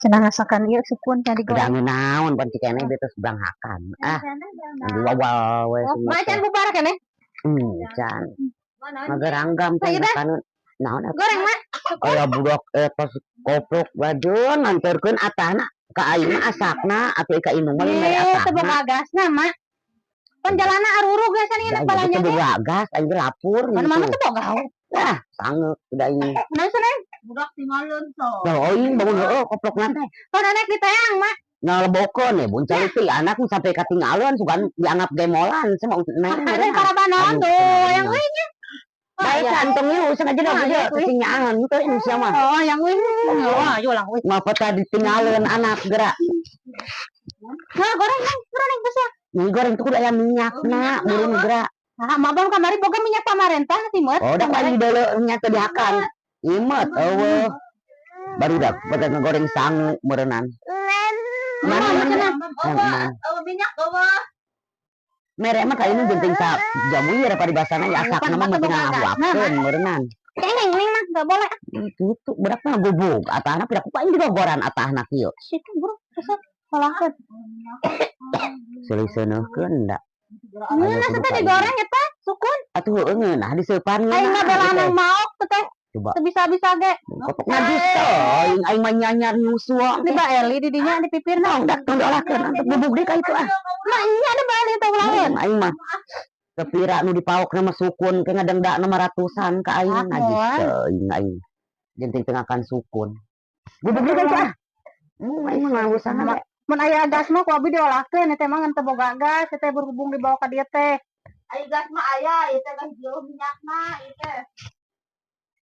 Cenah ngasakan ieu sukun can Udah digoreng. Naon pan cikene betes branghakan. Ah, diwawal we Oh, semua macan teh. Bubar keneh. Can. Ngageranggam teh Ayo dah. Makan naon atuh? Goreng, Mak. Aya budak eta si koplok bajeun nganterkeun atahna ka aing mah asakna atuh ka indung mah lain mere Eh, teu atahna. Boga gasna, Mak. Pan jalana arurug geus Da nih ieu balanja teh ge. Boga gas aing ge lapur Mana gitu. Mama teu boga. Wah, sangeuk udah ini. Naon cenah? Budak tinggalin so. Teuing bangun heueuh koplokna teh. Pan naik di teang, Mak. Ngalebokeun we bun calitik anak sampai katinggalan sugan dianggap gemolan sama neng. Ada karabanon tuh yang euy nya. Baik kantong ieu sengaja dah Ah, ge iya, teu nyaahan teh sia mah. Oh, yang euy. Oh, ayo lang euy. Ngapa tadi tinggalin anak gerak. Nah, goreng neng, goreng besar. Mie goreng tuh kudu aya minyakna, meureun gerak. Nah, mabang kamari boga minyak pamarentah timur. Oh, udah paling deuleu nya teu dihakan. Imet eueuh. Barudak pada ngegoreng sangu meureunnan. Mana mana? Oh, oh, minyak oh. Mere mah ka ini jenting sa jamu ieu paribasana ya asakna mah penting ngahuapkeun meureunnan. Neng, neng mah enggak boleh. Gitu, budak mah gubug atahna pira ku aing digogoran atahna kieu. Situ bro, besar. Olahkeun. Seuleuh-seuneuhkeun da. Ngeunah teh digoreng eta, sukun. Atuh heueuh ngeunah diseupan. Aing mah belanang maok teh teh. Coba. Teu bisa-bisa ge. Kopok najis teh, aing aing mah nyanyar nyusu. Di Mbak Eli di dinya di pipirna. Nah, udah tong diolahkeun untuk bubuk deui ka itu ah. Mah iya ada Mbak Eli teh ulaheun. Aing mah kepira nu dipaokna mah sukun ke ngadengdakna mah ratusan ka aing Ah, najis moal. Teuing aing. Jenting tengakan sukun. Bubuk deui ka itu ah. Aing mah ngawusan we. Mun aya gas mah ku abi diolahkeun eta mah ngan teu boga gas, eta berhubung dibawa ka dieu teh. Ayo gas mah aya, ieu teh gas jauh minyakna ieu teh.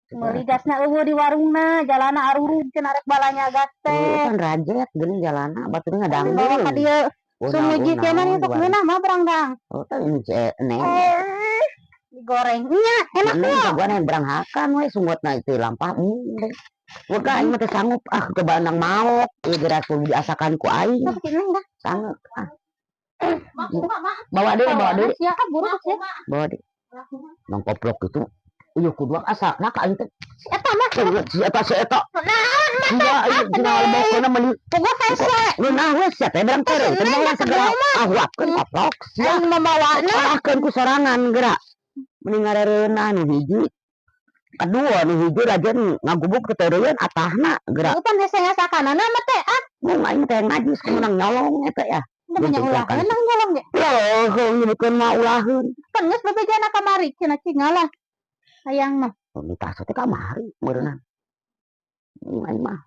Meuli gasna euweuh di warungna, jalana arurug cenah rek balanya gas Heueuh teh. Kan rajet geuning jalana baturna Dibawa ka ngadangdeung. dieu. Sumuji kieu mah Naon sok ngeunah mah berangdang. Oh, teh ini neng. Digoreng. Nya, enak Neng tuh. Gua neng beranghakan we sungutna itu lampah. Wah, aing mah teu sanggup ah coba nang maok ieu geura kudu diasakan ku aing. Sok neng dah. Sanggup ah. Mak kumaha, mak? Bawa deui, bawa deui. Sia ah buru sia. Bawa deui. Nang koplok itu uyuh kudu asakna ka aing teh. Si eta mah Si eta si eta. Naon? Sia ieu dina lebokkeuna meuli Puguh hese. Ngeunah we sia teh berang tereu teh bawa segala ahuapkeun koplok sia. Aing mamawana. Olahkeun ku sorangan geura. Mending ngarereunah nu hiji. Kedua nu hiji rajen ngagubuk ke teureun atahna geura. Pan hese ngasakanana mah teh ah. Mun aing teh najis kudu menang nyolong eta ya. Udah banyak ulaheun nang nyolong ge. Loh, nyebutkeun mah ulaheun. Pan geus bebejana kamari cenah cing lah. Hayang mah. Minta teh kamari meureunna. Aing mah.